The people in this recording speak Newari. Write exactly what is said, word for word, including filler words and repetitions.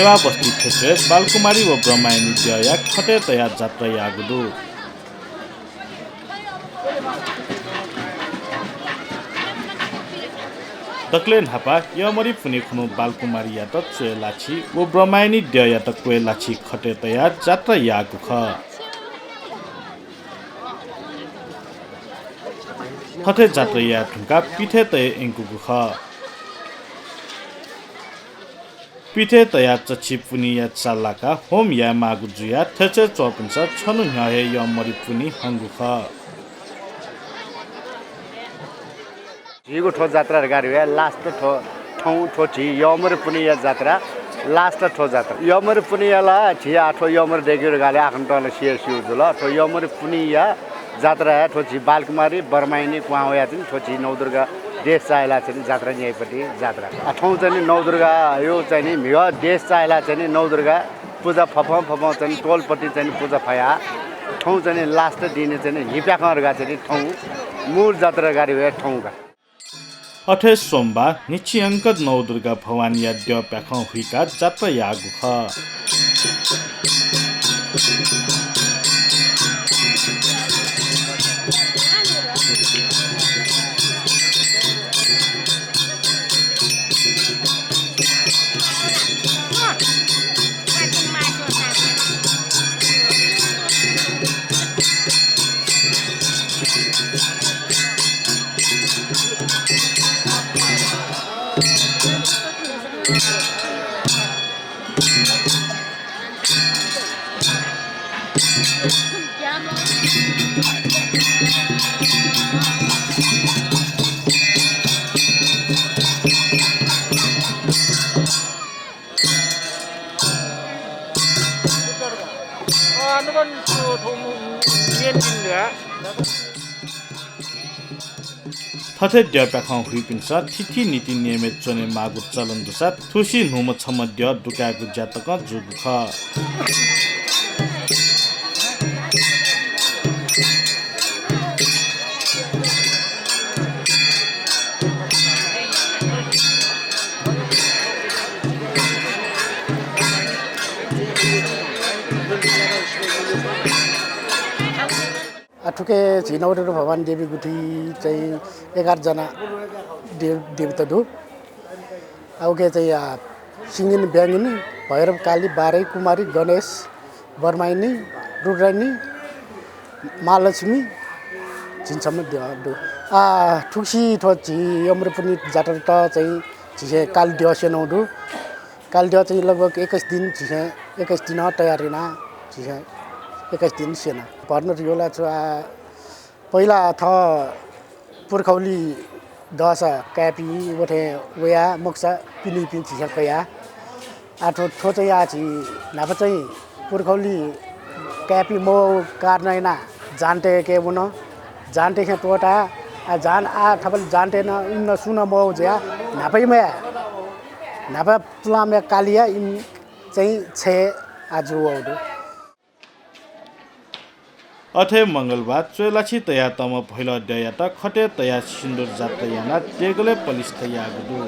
सेवा बस्ती थ्यंच्वय् बालकुमारी व ब्रह्मायणी द्यःया खतय् तयाः जात्रा याःगु दु। दकलय् न्हापा यःमरि पुन्हि खुन्हु बालकुमारीयात च्वय् लाछि व ब्रह्मायणी द्यःयात क्वय् लाछि खतय् तयाः जात्रा याःगु खः। थथे जात्रा याये धुंकाः पिथय् तये यंकूगु खः। पिथय् तयाः चच्छि पुन्हिया चालाका होम यायेमाःगु जुयाः थ्यंच्वय् च्वंपिन्सं छन्हु न्ह्यः हे यःमरि पुन्हि हंगु खः। झीगु थ्व जात्रा धकाः धाःसा last थ्व थौं थ्व झी यःमरि पुन्हिया जात्रा last थ्व जात्रा। यःमरि पुन्हिया ला झी आः थ्व यःमरि दय्केगु धकाः धाःसा आखन्तं ला सिया स्यू जुल। थ्व यःमरि पुन्हिया जात्रा हे थ्व झी बालकुमारी ब्रह्मायणी क्वहां वयाः चाहिँ नि थ्व झी नवदुर्गा देश चाःहिलाः चाहिँ नि जात्रा न्याइपति जात्रा। आ, थौं चाहिँ नि नवदुर्गाया चाहिँ नि म्हिगः देश चाःहिलाः चाहिँ नि नवदुर्गा पुजा फफं फफं चाहिँ नि टोलपति चाहिँ नि पुजा फयाः थौं चाहिँ नि last दिने चाहिँ नि न्हिप्याखं धकाः चाहिँ नि थौं मूल जात्रा धकाः धाःसा थौं का। अथे सोमबाः न्हिच्छियंक नवदुर्गा भवानीया द्यः प्याखं हुइकाः जात्रा याःगु खः। थथे द्यः प्याखं हुइपिन्सं थीथी नीति नियमय् च्वनेमाःगु चलन दुसा थुसी न्हूम्ह छम्ह द्यः दुकायेगु ज्या तकं जूगु खः। आ, थुके झी नवदुर्गा भवानी देवी गुथि चाहिँ एघार जना देव-, देवता दु। आ, उके चाहिँ, आ, सिंगिनी, ब्याङिनी, भैरव, काली, बारैकुमारी, गणेश, ब्रह्मायणी, रुद्रायणी, महालक्ष्मी, झिंछम्ह द्यः दु। आ, थुकसि थ्व झी यःमरि पुन्हि जात्रात चाहिँ झीसं काली द्यः स्यनागु दु। काली द्यः चाहिँ लगभग एक्काइस दिन झीसं, एक्काइस दिन तयार याना झीसं एक्काइस दिन स्यना। भर्ना ह्यू ला छु आ, पहिला थः पुर्खौली दःसा काय्‌पिं व थें वया, मखुसा पिनेपिं झीसं कया। आ, थ्व, थ्व चाहिँ आ झी न्हापा चाहिँ पुर्खौली काय्‌पिं मवःगु कारणं याना जानतय्‌के वन। जानतय्‌के त्वःता। आ, जान, आ, थपालि जानतय् नं इमिनं सुं नं मवःगु जुया न्हापा इमिया, न्हापा पुलांम्ह कालिया इमि चाहिँ छय् आ जू वःगु दु। अथे मंगलबार च्वय् लाछि तयातःम्ह भैलः द्यःयात खतय् तयाः सिन्दुर जात्रा यानाः देगलय् पलिस्था याःगु दु।